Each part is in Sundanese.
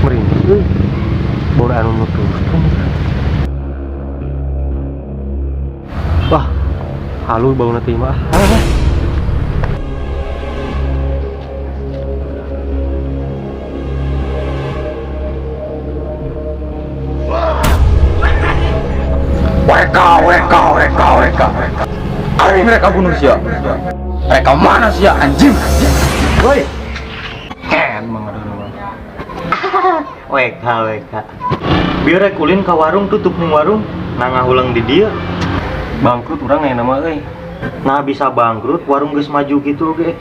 Merinding euy. Bau anu nuturkeun. Wah, halu bauna teh mah. Ah. WK WK WK WK. Ari mereka bunuh sia. Mereka mana sia anjing? Woi. Ken mang aduh mah. WK WK. Biar rek ulin ka warung tutup ning warung, nah ngahulang di dieu. Bangkrut urang aya nama euy. Nah bisa bangkrut warung geus maju gitu oge.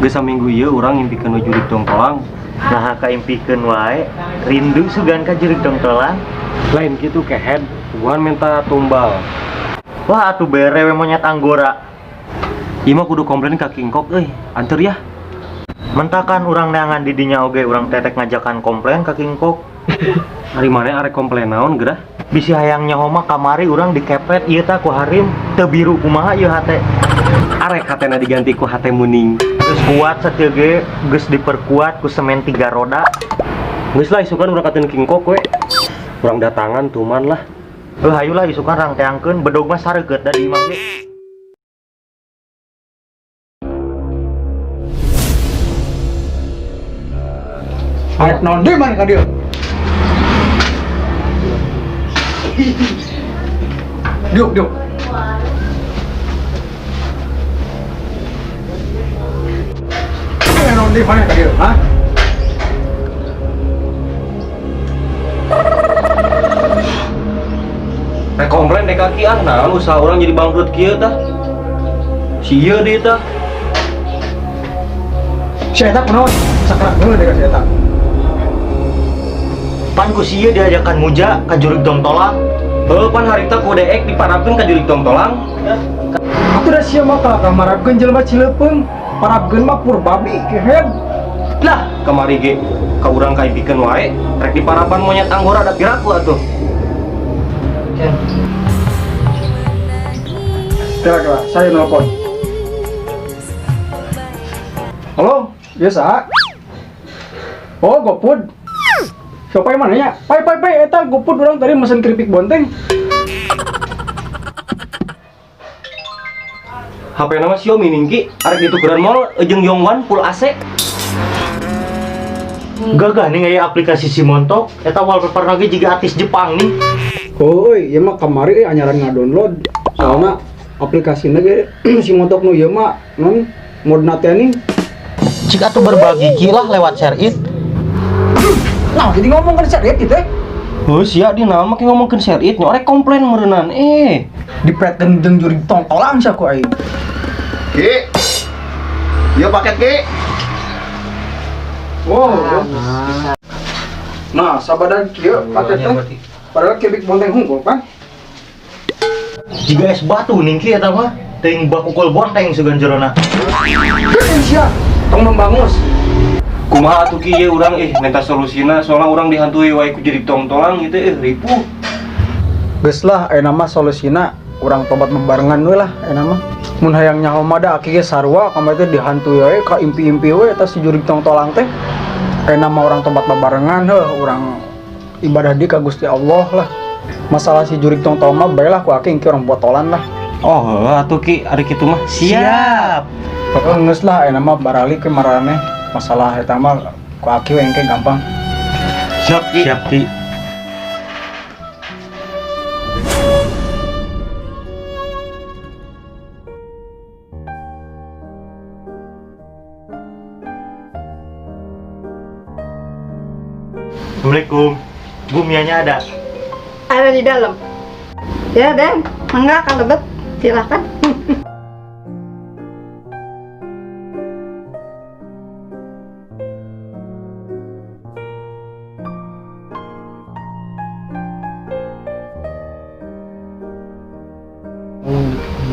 Geus saminggu ieu urang ngimpikeun we jurig tongtolang. Nah kaimpikeun wae, rindu sugan ka jurig tongtolang. Lain kitu kehed, tuan minta tumbal. Wah atuh bere we monyet anggora. Ieu mah kudu komplain ka Kingkok euy. Anteur ya. Mentakan urang neangan di dinya oge urang tetek ngajakan komplain ka Kingkok. Ari maneh arek komplain naon geura? Bisi hayang nyaho mah kamari urang dikepret ieu tah ku harim, teu biru kumaha ieu hate. Arek hatena diganti ku hate muning. Geus kuat sakieu ge, geus diperkuat ku semen 3 roda. Geus lah isukan urang kateun Kingkok we. Urang datangan tuman lah. Heuh hayulah isukan rangteangkeun bedog mah sareukeut da di imah ge. Arek naon deui maneh ka dieu? Diuk, diuk. Arek naon deui maneh ka dieu, ha? Rek komplain dek kaki ah, naon usaha urang jadi bangkrut kieu tah. Si ieu deui tah. Si eta kunaon? Sakrak heula deh ka si eta. Pan ku si ieu diajakan muja ka jurig tongtolang. Heuh pan harita ku deek diparabkeun ka jurig tongtolang. Atuh da sia mah kalah marabkeun jelema Cileupeng, parabkeun mah pur babi kehed. Lah, kamari ge ka urang kaimpikeun wae, rek diparaban monyet anggora da piraku atuh. Kira kira saya nelpon. Halo, ya saha? Oh, GoFood. Siapa yang mana ya? Pai pai pai, eta GoFood orang tadi mesen keripik bonteng. HP nama Xiaomi ning Ki, arek ditukeran mall jeung Yongwan full AC. Gagah nih aya aplikasi si Montok, eta wallpaper lagi jiga artis Jepang nih. Oh, euy, ieu mah kamari euy anyaran ngadownload. Soalna aplikasina ge si Montok nu ieu mah non modna teh nih. Cik atuh berbagi ki lah lewat share it. Nah, jadi ngomong kan share it gitu eh. Heuh sia di naon make ngomongkeun share it nya arek komplain meureunnan eh. Dipretkeun jeung jurig tongtolang sia ku aing. Ki. Ieu paket Ki. Wow. Nah, sabadan kieu paket teh. Padahal keripik bonteng hungkul pan. Jiga es batu ning ki eta mah, teuing bakukul bonteng sugan jerona. Geuning sia, tong membangus. Kumaha atuh Ki ieu urang ih minta solusina soalna urang dihantui wae ku jurig tongtolang gitu eh ripuh. Geus lah ayeuna mah solusina urang tobat bebarengan we lah ayeuna mah. Mun hayang nyaho mah da aki ge sarua kamari teh dihantui we ka impi-impi we eta si jurig tongtolang teh. Ayeuna mah urang tobat bebarengan heuh urang ibadah di ka Gusti Allah lah. Masalah si jurig tongtol mah bae lah ku aki engke urang botolan lah. Oh, heuh atuh Ki ari kitu mah. Siap. Heeh geus lah ayeuna mah barali ke maraneh masalah eta mah ku aki we engke gampang. Siap Ki. Siap Ki. Assalamualaikum. Bu, Mianya ada? Ada di dalam. Ya, Den. Mangga kalau bet, silakan.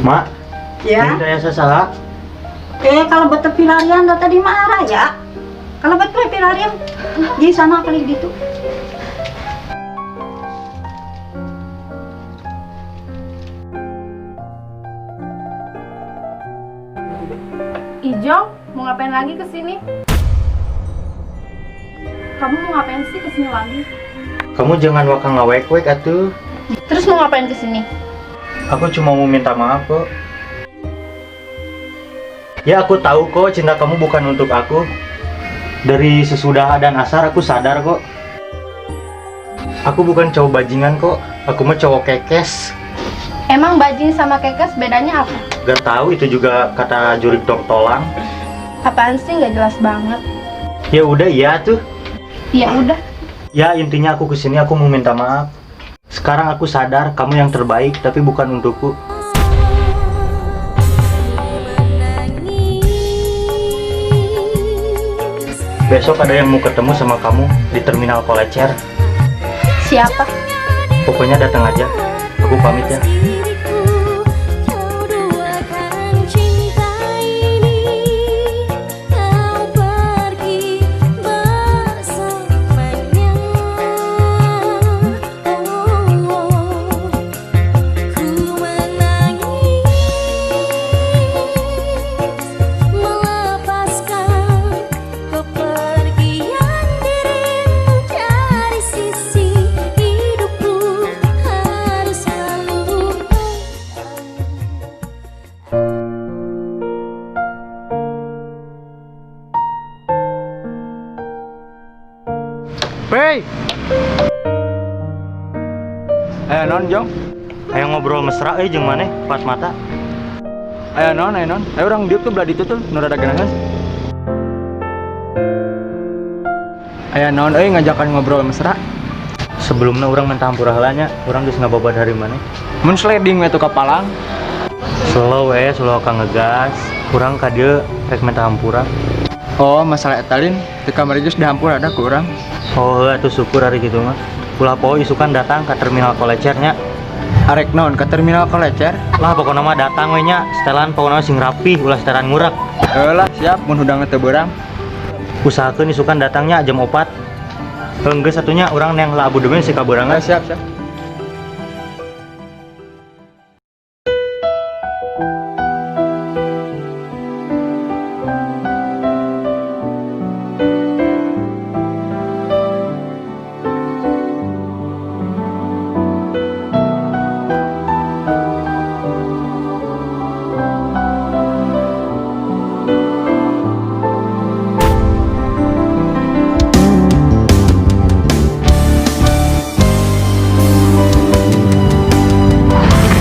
Mak, Ya. ini saya saha? Kalau betul pilarian dah tadi marah ya. Kalau betul pilarian di sana kali gitu. Ijong, mau ngapain lagi ke sini? Kamu mau ngapain sih kesini lagi? Kamu jangan waka ngawek-wek atuh. Terus mau ngapain kesini? Aku cuma mau minta maaf kok. Ya aku tahu kok cinta kamu bukan untuk aku. Dari sesudah dan asar aku sadar kok. Aku bukan cowok bajingan kok. Aku mah cowok kekes. Emang bajing sama kekes bedanya apa? Gak tahu, itu juga kata jurik tongtolang. Apaan sih, nggak jelas banget. Ya udah iya tuh. Ya udah. Ya intinya aku kesini aku mau minta maaf. Sekarang aku sadar kamu yang terbaik tapi bukan untukku. Besok ada yang mau ketemu sama kamu di terminal Kolecer. Siapa? Pokoknya datang aja. Aku pamit ya. Hey. Ayo non jong. Ayo ngobrol mesra euy jeung maneh pas mata. Ayo non, ayo non. Ayo urang diuk tuh belah ditu tuh nu rada geunaheun. Ayo non euy ngajakan ngobrol mesra. Sebelumnya urang minta hampura heula nya, urang geus ngababad hari maneh. Mun sliding we tuh ka palang. Slow we, slow ka ngegas. Urang ka dieu rek minta hampura. Oh, masalah eta lin, teu kamari geus dihampura da ku urang. Oh, heuh atuh syukur hari kitu mah. Ulah poho isukan datang ka terminal Kolecer nya. Arek naon ka terminal Kolecer? Lah pokona mah datang we nya, setelan pokona sing rapih ulah setelan ngurak. Heuh lah, siap mun hudangna teu beurang. Usahakeun isukan datangnya jam 4. Heuh geus atunya urang neang heula abu demen si kabeurangna. Siap, siap.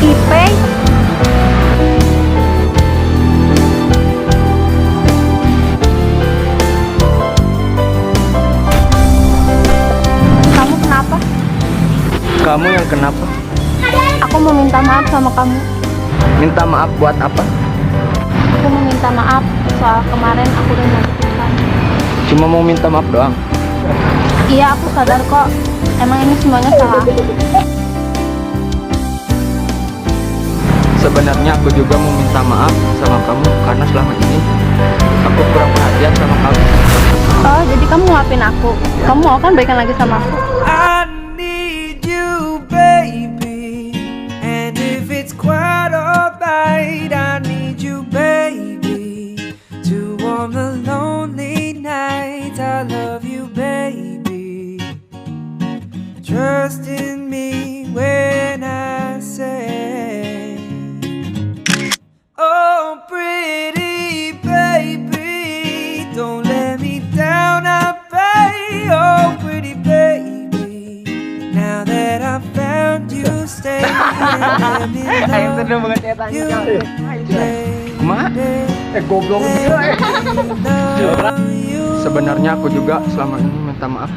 Ipe. Kamu kenapa? Kamu yang kenapa? Aku mau minta maaf sama kamu. Minta maaf buat apa? Aku mau minta maaf soal kemarin aku udah nyakitin kamu. Cuma mau minta maaf doang? Iya, aku sadar kok. Emang ini semuanya salah aku. Sebenarnya aku juga mau minta maaf sama kamu karena selama ini aku kurang perhatian sama kamu. Oh, jadi kamu maafin aku? Kamu mau kan baikan lagi sama aku? I need you, baby. And if it's quite alright, I need you, baby, to warm the lonely nights. I love you, baby. Trust in me when I say, oh, pretty baby, don't let me down, I pray. Oh, pretty baby, now that I've found you, stay and let me love you, Kumaha? baby. Goblok. Love you. Sebenarnya aku juga selama ini minta maaf.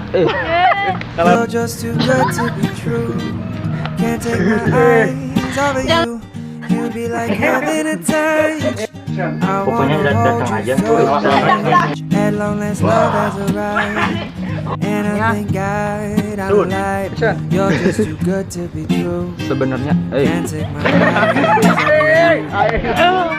You're just too good to be true. Can't take my eyes off of you. You'd be like heaven at times. I Pokoknya wanna datang hold aja. you so at long last love has arrived. And I thank God I'm alive. You're just too good to be true. Sebenarnya Can't take my eyes off of you.